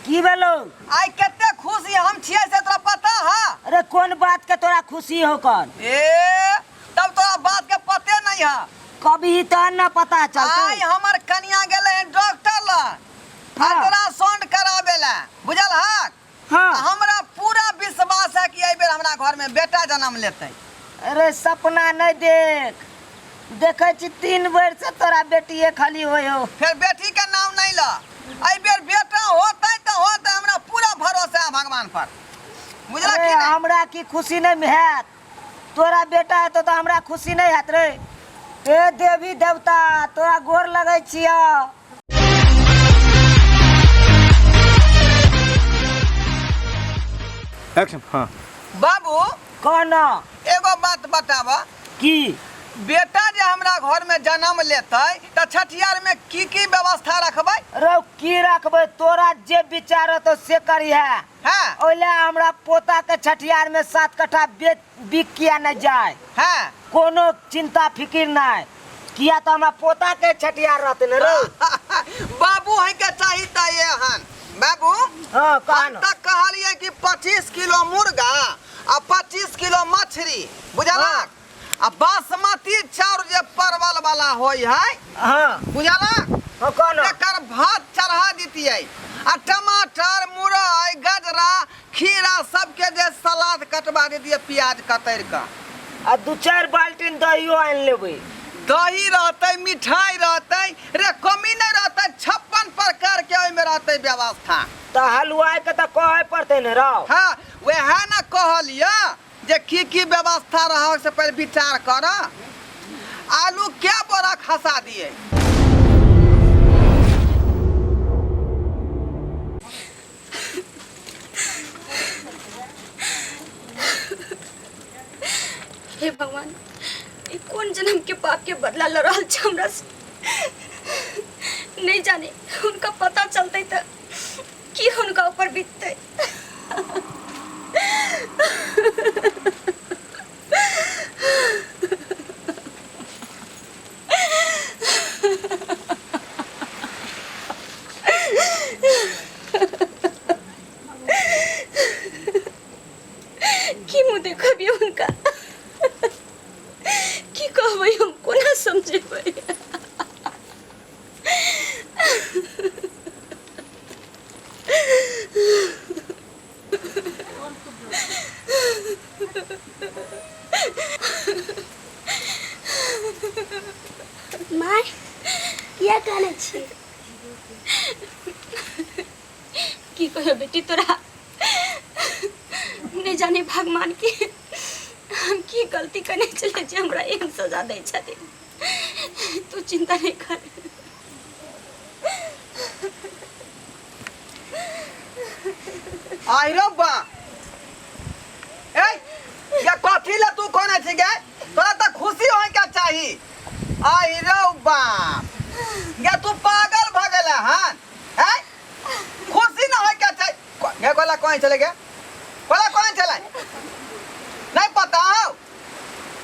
की भेलो? आइ कते खुशी हम छियै से तोरा पता है? अरे कोन बात के तोरा खुशी हो कन? ए तब तोरा बात के पते नहीं है। कभी तो न पता चलते। आइ हमर कनिया गेलै हन डॉक्टर लग अल्ट्रासाउंड कराबे ला, बुझल हक? हमरा पूरा विश्वास है कि एहि बेर हमरा घर में बेटा जन्म लेतै। अरे सपना नहीं देख, देखै छी 3 बेर से तोरा बेटिए खाली होय हो। फिर बेटी के नाम नहीं ल, एहि बेर बेटा होतै तऽ होतै, हमरा पूरा भरोसा है भगवान पर, बुझल अरे कि नहीं? हमरा की खुशी नहीं हैत, तोरा बेटा हेतौ तऽ हमरा खुशी नहीं हैत रे। ए देवी देवता तोरा गोर लगै छियौ। एक्शन। हाँ बाबू कहना एगो बात बताब। की? बेटा जे हमरा घर में जन्म लेतै तऽ छठियार में की की व्यवस्था रखबै? रौ की रखबै, तोरा जे विचार होतौ से करिहे। हाँ। ओइले हमरा पोता के छठियार में 7 कट्ठा बेच बिक किया नहीं जाए। हाँ। कोनो चिंता फिकिर नहीं, किया तो हमरा पोता के छठियार रहते न रौ। बाबू है के चाही त ये हन बाबू। हाँ, कहा हम न। त कहलिए कि 25 किलो मुर्गा आ 25 किलो मछली, बुझलक? हाँ। आ बासमती चाउर जे परवल वाला होय है, हाँ। बुझलक? हाँ, कहा न। एकर भात चढ़ा दितियै आ टमाटर मुरई गजरा खीरा सबके जे सलाद कटवा दितियै प्याज कतरि कऽ। आ 2-4 बाल्टीन दहियो आनि लेबै। दही रहतै, मिठाई रहतै, रे कमी नहीं रहतै, 56 प्रकार के ओहिमे रहतै व्यवस्था। तऽ हलुआई के तऽ कहै पड़तै ने रौ। हाँ वएह ने कहलियै जे की की व्यवस्था रह से पहले विचार कर। आलू क्या बोरा खसा दिए? हे भगवान, ई कोन जन्म के पाप के बदला ल रहल छै हमरा से? नहीं जाने हुनका पता चलते त की हुनका ऊपर बीतते। की मुँह देखबियै हुनका, की कहबै हम, कोना समझेबै? माय किया कानै छी? की कहियो बेटी तोरा, नहीं जाने भगवान के हम की गलती करने चले जे हमरा एहन सजा दै छथिन। तू चिंता नहीं कर। आई रो बा, ए या कथी ला तू कोना छी गे? तोरा त खुशी होय के चाही। आई रो बाप, गे तू पागल भ गेला हन? हैं खुशी न होय के चाही? गे कोला कोन चले गे? कोला कोन चले नहीं पता हो?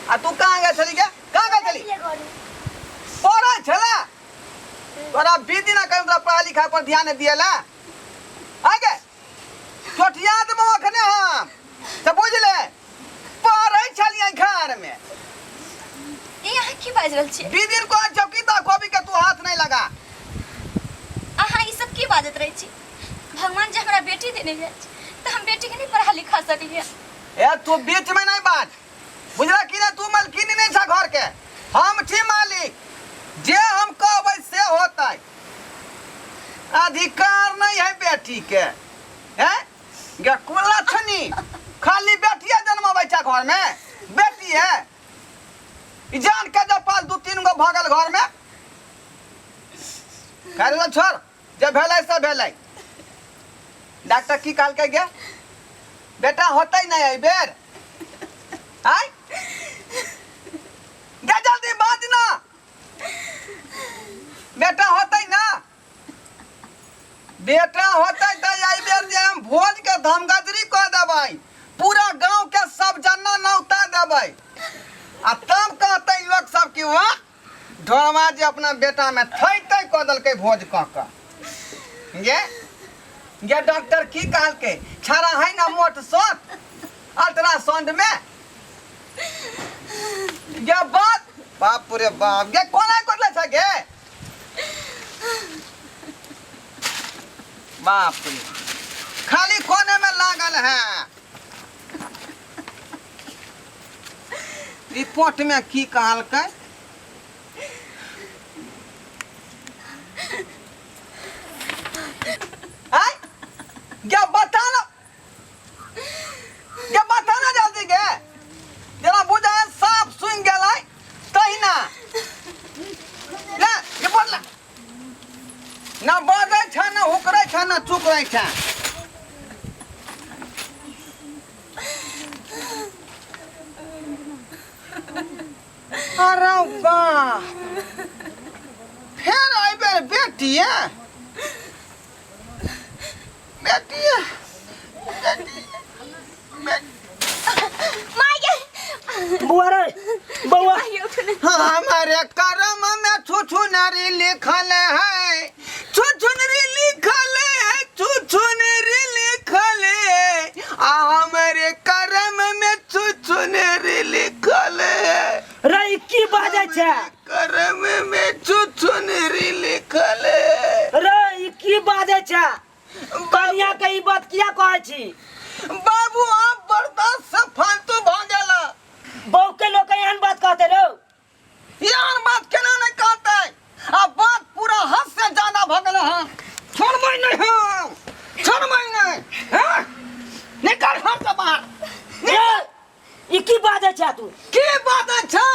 आ तू कहाँ गए चली गे? कहाँ गए चली? पढ़ै छला तोरा 20 दिन कहीं तोरा पढ़ा लिखा पर ध्यान नहीं दिएला। आगे चोटिया देबो अखने हम से बुझले। पढ़ै छलियै घर में। ई अहाँ की बाजि रहल छियै? 20 दिन को चौकी दा गोभी के तू हाथ नहीं लगा। अहाँ ई सब की बाजैत रहै छी? भगवान जे हमरा बेटी देने अछि तऽ हम बेटी के नहीं पढ़ा लिखा सकलियै। ए तू बीच में नहीं बाज, बुझला कि नहीं? तू मालकिनी नहीं छा घर के, हम छी मालिक, जे हम कहबै से होतै। अधिकार नहीं है बेटी के, हैं गे कुलक्षणी खाली बेटिया जन्मबै छा घर में, बेटी है ई जान के जब पाल 2-3 गो भगल घर में। खैर छोड़, जे भेलै से भेलै। डॉक्टर की कहलकै गे? बेटा होतै नहीं एहि बेर। आय गे जल्दी बाज ना, बेटा होतै ना? बेटा होतै तऽ एहि बेर जे हम भोज के धमगजरी कऽ देबै, पूरा गांव के सब जन्ना नौता देबै, आ तब कहतै लोक सब कि वाह ढोरवा जे अपना बेटा में थै थै कऽ देलकै भोज कऽ कऽ। गे गे डॉक्टर की कहलकै छाड़ा है ना मोट सोट अल्ट्रासाउंड में गे बात बाप रे बाप गे कोना करले छ गे बाप रे खाली कोने में लागल है रिपोर्ट में की कहलकै आय गे बता ना गे बता ना जल्दी गे जेना बुझाय साफ सुनि गेलै तहिना ले रिपोर्ट ला ना बजै छ ना हुकरै छ ना चुकरै छ अरे वाह फेर एहि बेर बेटिए बेटिए माय गे बौआ रे बौआ माय उठ ने हमारे कर्म में छुछुनरी लिखल है छुछुनरी लिखल है छुछुनरी लिखल है आ हमारे कर्म में छुछुनरी लिखल है रे ई की बाजै छै कर्म में छुछुनरी लिखल है रे ई की बाजै छै कनिया के ई बात किया कहै छी बाबू आप बर्दाश्त से फालतू भ गेला बहू के लोग एहन बात कहते रो यार बात केना नहीं कहते आ बात पूरा हद से ज्यादा भ गेल हँ छोड़बै नहीं हम छोड़बै नहीं हाँ? निकल घर से बाहर रे ई की बाजै छै तू की बात अच्छा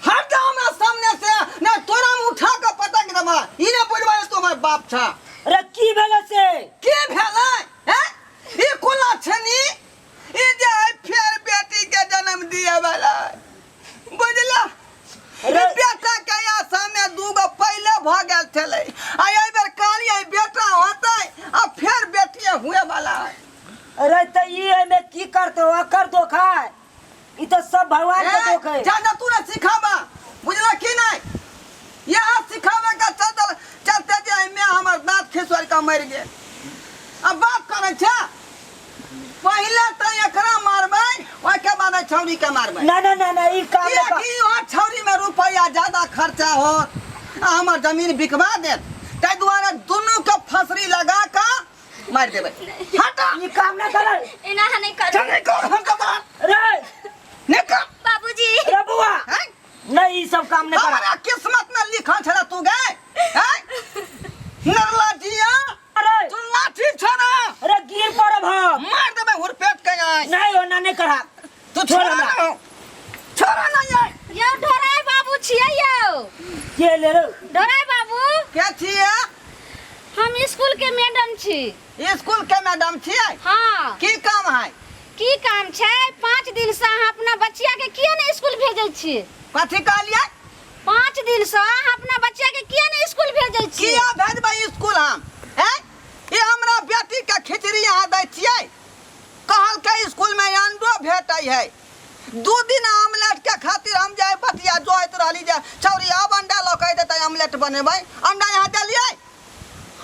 हट जा हमरा सामने से नहीं तोरा हम उठा के पटक देबा ई ने बुझबा जे तू हमर बाप छा रे की भेलै से की भेलै हैं ई कोना छनी ई जे है फेर बेटी के जन्म दिए वाला बुझला अरे- बेटा के आशा में दूगो पहले भ गेल छलै आ एहि बेर कहलियै बेटा होतै आ फेर बेटिए हुए वाला है अरे त ई एमे की करतौ अकर धोखा है ई तो सब भगवान के दोख है जाना तू ना सिखाबा बुझला की नहीं यहाँ सिखाबे का चलते चलते जे एमे हमर दाँत खिसोड़ के मरि गेल अब बात करै छै पहिले तऽ एकरा मारबै ओहिके बाद एहि छौड़ी के मारबै ना ना ना ना ई काम ना कर। किएकि ओ छौड़ी में रुपैआ ज्यादा खर्चा होत आ हमर जमीन बिकवा देत ताहि दुआरे दुनू के फसरी लगा कऽ मारि देबै हटा ई काम ना कर एना अहाँ नहि करू चल निकल हम के बाहर रे निकल बाबूजी रे बउआ हैं? नहीं ई सब काम ना कर हमारा किस्मत में लिखल छला तू गए हैं? नरला जिया अरे तू लाठी छना अरे गिर पड़ब हम मार देबै हुरपेट के आय नहीं होना नहीं करा तू छोड़ छोड़ा हमरा। ना छोड़ा ना आय यौ ढोराय बाबू छियै यौ के ले रे ढोराय बाबू के छियै हम स्कूल के मैडम छी स्कूल के मैडम छियै हाँ की काम है की काम छै 5 दिन से अहाँ अपना बच्चिया के किया ने स्कूल भेजै छी कथी कहलियै 5 दिन से अहाँ अपना बच्चिया के किया ने स्कूल भेजै छी किया भेजबै स्कूल हम हैं ई हमरा बेटी के खिचड़ी अहाँ दै छियै कहलकै स्कूल में अंडो भेटै है दू दिन आमलेट के खातिर हम जाय बतिया जोइत रहली जे छौरी अब अंडा लऽ के अयतै तऽ आमलेट बनेबै अंडा यहाँ देलियै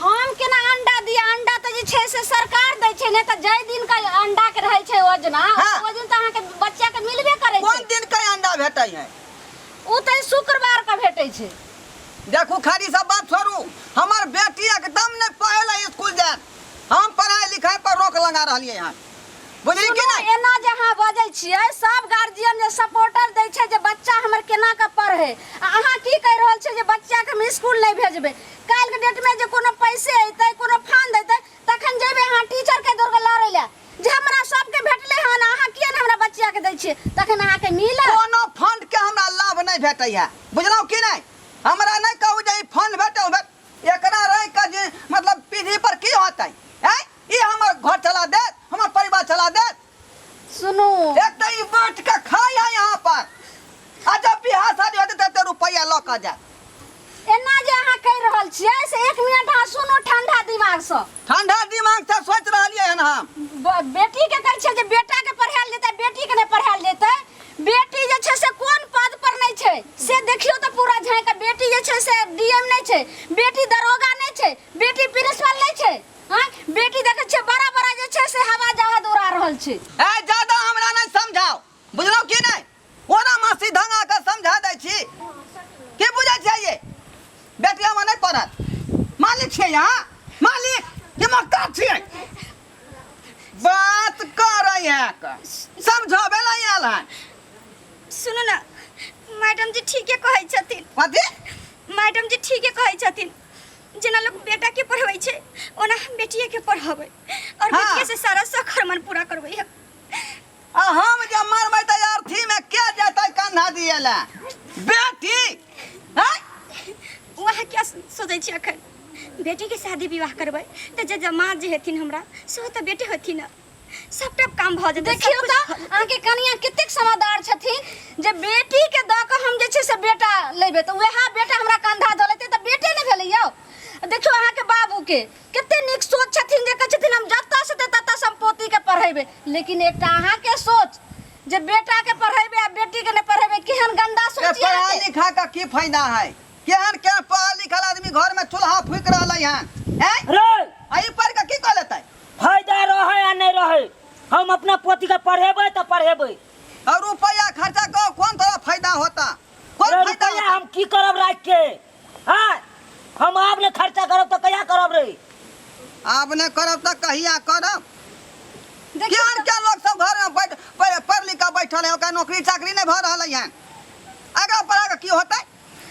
हम केना अंडा दिया अंडा तऽ जे छै से सरकार दै छै ने तऽ जाहि दिन के अंडा के रहै छै योजना हाँ। ओहि दिन तऽ अहाँके बच्चा के मिलबे करै कोन छै दिन के अंडा भेटै है ओ तऽ शुक्रवार के भेटै छै देखू खाली सब बात छोड़ू हमर बेटी एकदम नहि पढ़ै लए स्कूल जायत हम पढ़ाई लिखाई पर रोक लगा रहलियै हन बुझली कि सुनू नहि एना जे अहाँ बजै छियै सब गार्जियन जे सपोर्टर दै छै जे बच्चा हमर केना के पढ़े आ अहाँ की कहि रहल छियै जे बच्चा के हम स्कूल नहि भेजबै काल्हि के डेट में जे कोनो पैसे अयतै कोनो फंड अयतै तखन जेबै अहाँ टीचर के दौड़ के लड़ै लए जे हमरा सबके भेटलै हन अहाँ किया ने हमरा बच्चा के दै छियै तखन अहाँके मिलत कोनो फंड के हमरा लाभ नहि भेटै है बुझलहुँ कि नहि हमरा नहि कहू जे ई फंड भेटै ओ भेट एकरा रहि के जे मतलब पीढ़ी पर की होतै हैं ई हमर घर चला देत हमर परिवार चला देत सुनू एक तऽ ई बाँट के खाइ है यहाँ पर आ जब बियाह शादी होतै तऽ एते रुपैआ लऽ कऽ जायत एना जे अहाँ कहि रहल छियै से एक मिनट अहाँ सुनू ठंडा दिमाग सँ ठंडा दिमाग से सोच रहलियै हन हम बेटी के कहै छियै जे बेटा के पढ़ायल जेतै बेटी के नहि पढ़ायल जेतै बेटी जे छै से कोन पद पर नहि छै से देखियौ तऽ पूरा झाँकि कऽ बेटी जे छै से डीएम नहि छै बेटी दरोगा नहि छै बेटी प्रिंसिपल नहि छै आँय बेटी देखै छियै बड़ा बड़ा जे छै से हवा जहाज उड़ा रहल छै। ए ज्यादा हमरा नहीं समझाओ, बुझलौ कि नहीं? ओना मासी ढंगा के समझा दै छी। की बुझै छियै ये? बेटी हमर नहीं पढ़त। मालिक छियै यहाँ, मालिक ये मक्कार छियै। बात करै है के समझाबै ला आयल हन। सुनू ना मैडम जी, ठीके कहै छथिन। कथी? मैडम जी ठीके कहै छथिन, जेना लोग बेटा के पढ़बै छै ओना हम बेटिए के पढ़बै और बेटिए से सारा शौक अरमान पूरा करबै हम। आ हम जे मरबै तऽ अर्थी में के जेतै कंधा दिए ला? बेटी हैं? वहाँ क्या सोचै छी अखन? बेटी के शादी विवाह करबै तऽ जे जमात जे हेथिन हमरा सेहो तऽ बेटे होथिन ने, सबटा काम भऽ जेतै। देखियौ सब तऽ कुछ भऽ जेतै। अहाँके कनिया कतेक समझदार छथिन जे बेटी के दऽ कऽ हम जे छै से बेटा लेबै तऽ वएह बेटा हमरा कंधा धऽ लेतै तऽ बेटे ने भेलै यौ। देखियौ अहाँके बाबूके कते नीक सोच छथिन जे कहै छथिन हम जतऽ से ततऽ से हम पोतीके पढ़ेबै, लेकिन एकटा अहाँके सोच जे बेटाके पढ़ेबै आ बेटीके नहि पढ़ेबै, केहन गंदा ए, सोच यऽ पढ़ा अहाँके। लिखा का की फायदा है? केहन केहन पढ़ल लिखल आदमी घर में चूल्हा फूक रहल हन हैं? रे आ ई पढ़ के की कऽ लेतै? फायदा रहे या नहीं रहे, हम अपना पोती के पढ़ेबै तऽ पढ़ेबै। और रुपया खर्चा कऽ कौन तोरा फायदा होता? कौन रे फायदा रुपया होता? हम की करब राख के? हाँ, हम आब ने खर्चा करब तऽ कहिया करब रे? आब ने करब तऽ कहिया करब? देखियौ केहन केहन लोग सब घर में बैठ पढ़ पढ़ लिख के बैठल है, ओकरा नौकरी चाकरी नहीं भऽ रहल है। आगा पढ़ा के की होतै?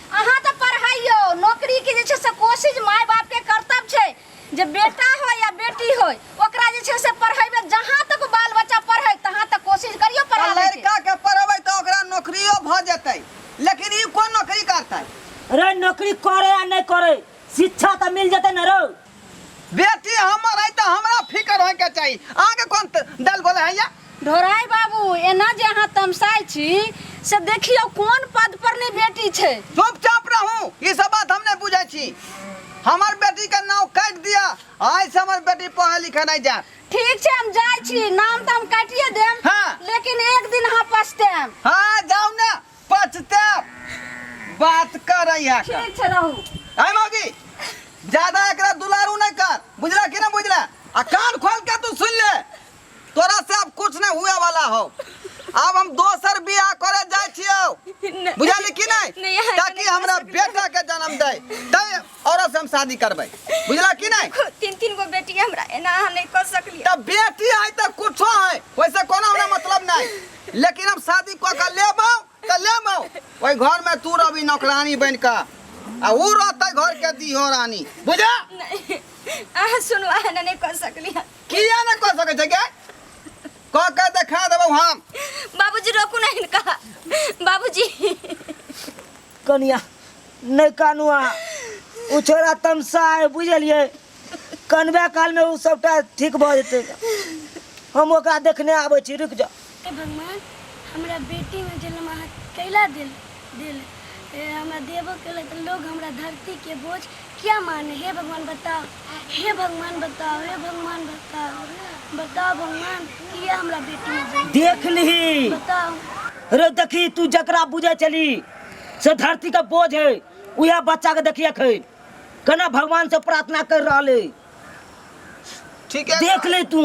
अहाँ तऽ पढ़ाइयो, नौकरी के जे छै से कोशिश माय बाप के कर्तव्य छै जे बेटा हो या बेटी हो ओकरा जे छै से पढ़ेबै, जहाँ तक बाल बच्चा पढ़े तहाँ तक कोशिश करियो पढ़ाबै के। लड़का के पढ़ेबै तऽ ओकरा नौकरियो भऽ जेतै, लेकिन ई कोन नौकरी करतै? रे नौकरी करे या नहीं करे, शिक्षा तऽ मिल जेतै ने रो। बेटी हमर है तऽ हमरा फिकर होय के चाही, अहाँके कोन दल बोले है या? ढोराई बाबू, एना जे अहाँ तमसाइ छी से देखियौ कोन पद पर नहि बेटी छै। चुपचाप रहू, ई सब बात हम नहीं बुझै छी। हमर बेटी के नाम काटि दिया, आइ से हमर बेटी पढ़े लिखे नहीं जायत। ठीक छै, हम जाइ छी, नाम तऽ हम काटिए देम। लेकिन एक दिन अहाँ पछताएब। हाँ जाउ ने, पछताएब। बात करै है। ठीक छै, रहू। आइ मौगी, ज्यादा एकरा दुलारू नहीं कर, बुझला कि ना बुझला? आ कान खोल के तू सुन ले, तोरा से अब कुछ नहीं हुए वाला हो। अब हम दोसर बियाह करे जाय छियौ, बुझली कि नहीं? नहीं, अहाँ ताकि नहीं कऽ हमरा सकलियै। बेटा के जन्म दे तै औरत से हम शादी करबै, बुझला कि नहीं? तीन तीन गो बेटी है हमरा, एना अहाँ नहीं कऽ सकलियै। तब बेटी है तऽ कुछो है, वैसे कोनो हमरा मतलब नहीं, लेकिन हम शादी कऽ के लेबौ तऽ लेबौ। ओहि घर में तू रहबी नौकरानी बन कऽ आ ऊ रहतै घर के दिहो रानी, बुझा? नहीं, अहाँ सुनू, अहाँ एना नहीं कऽ सकलियै। किया नहीं कऽ सकै छै गे? कऽ के देखा देबौ हम। बाबूजी रोकू ना हिनका, बाबूजी। कनिया नहीं कानुआ, उ छोरा तमसा है बुझलियै, कनबे काल में उ सबटा ठीक भऽ जेतै। हम ओकरा देखने आबै छी, रुकि जाउ। हे भगवान, हमरा बेटी में जन्म अहाँ कैला दिल दिल ए, हमरा देबो केला तऽ लोग हमरा धरती के बोझ क्या माने? हे भगवान बताओ, हे भगवान बताओ, हे भगवान बताओ, बताओ भगवान किया हमरा बेटी में जन्म देख लिही। बताओ। रे देखी, तू जकरा बुझे चली से धरती के बोझ है, उहे बच्चा के देखिए खै केना भगवान से प्रार्थना कर रहल है। ठीक है, देख ले तू।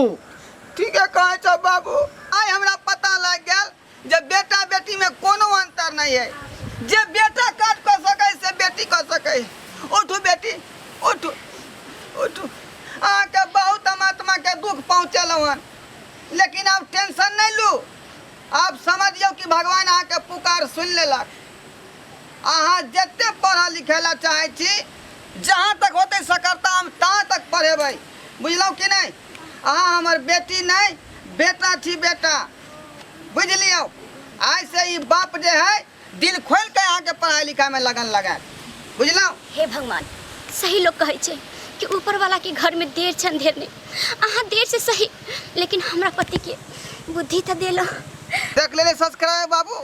ठीक है कहै छौ बाबू, आइ हमरा पता लागि गेल जे बेटा बेटी में कोनो अंतर नहीं है, जे बेटा काज कऽ सकै से बेटी कऽ सकै। उठू बेटी, उठू उठू। अहाँके बहुत हम आत्मा के दुख पहुँचेलहुँ हन, लेकिन आब टेंशन नहीं लू। आब समझियौ कि भगवान अहाँके पुकार सुनि लेलक। अहाँ जते पढ़ऽ लिखै ला चाहै छी, जहाँ तक होतै सकरता हम तहाँ तक पढ़ेबै, बुझलहुँ कि नहि? अहाँ हमर बेटी नहि बेटा छी, बेटा, बुझि लियौ। आइ से ई बाप जे है दिल खोलि के अहाँके पढ़ाइ लिखाइमे लगन लगायत, बुझलहुँ? हे भगवान, सही लोग कहै छै कि ऊपर वाला के घर में देर छै अंधेर नहीं। अहाँ देर से सही, लेकिन हमरा पति के बुद्धि तऽ देलहुँ। देख लेली सब्सक्राइब बाबू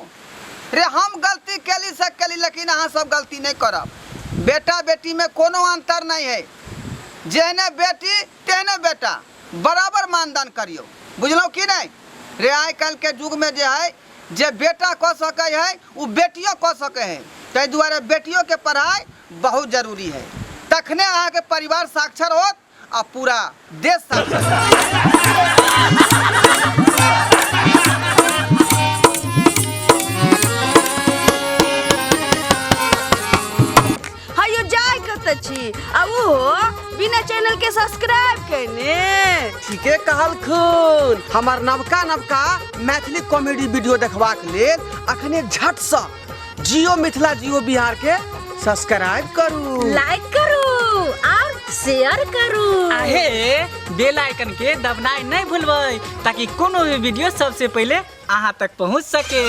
रे, हम गलती केली से केली, लेकिन अहाँ सब गलती नहीं करब। बेटा बेटी में कोनो अंतर नहीं है, जेहने बेटी तेहने बेटा, बराबर मानदान करियौ, बुझलहुँ कि नहीं? रे आइ काल्हि के युग में जे है जे बेटा कऽ सकै है ओ बेटियो कऽ सकै है, ताहि दुआरे बेटियो के पढ़ाइ बहुत जरूरी है। तखने अहाँके परिवार साक्षर होत, आ पूरा देश साक्षर करब। हयो जाय कतऽ छी आ ओहो बिना चैनल के सब्सक्राइब केने। ठीके कहलखुन। हमर नवका नवका मैथिली कॉमेडी वीडियो देखबाक लेल अखने झटसँ जियो मिथिला जियो बिहार के सब्सक्राइब करू, लाइक करू और शेयर करू। आहे बेल आइकन के दबनाइ नहि भूलबै ताकि कोनो भी वीडियो सबसे पहिले अहाँ तक पहुँच सके।